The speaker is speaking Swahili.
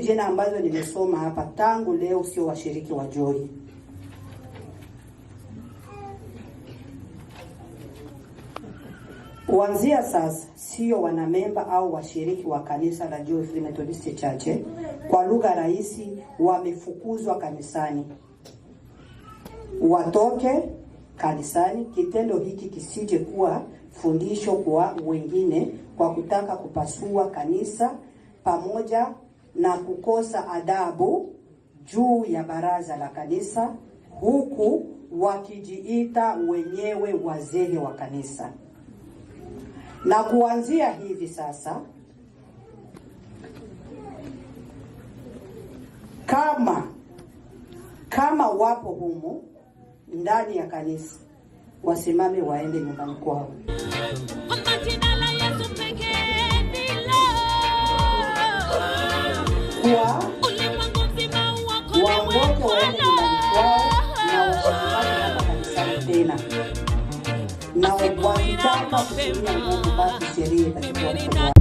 jina ambazo nimesoma hapa, tangu leo sio washiriki wa Joy. Kuanzia sasa sio wanamemba au washiriki wa kanisa la Joy Free Methodist Church. Kwa lugha rahisi, wamefukuzwa kanisani, watoke kanisani. Kitendo hiki kisije kuwa fundisho kwa wengine kwa kutaka kupasua kanisa pamoja na kukosa adabu juu ya baraza la kanisa, huku wakijiita wenyewe wazee wa kanisa. Na kuanzia hivi sasa, kama wapo humu ndani ya kanisa, wasimame waende nyumbani kwao. Kwamba jina la Yesu pekee ndilo. Kwa Ulimwengu mzima uokolewe waondoke waende nyumbani kwao na wasikubali hapa kanisani tena, na wakitaka kutumia nguvu, basi sheria itachukua mkondo wake.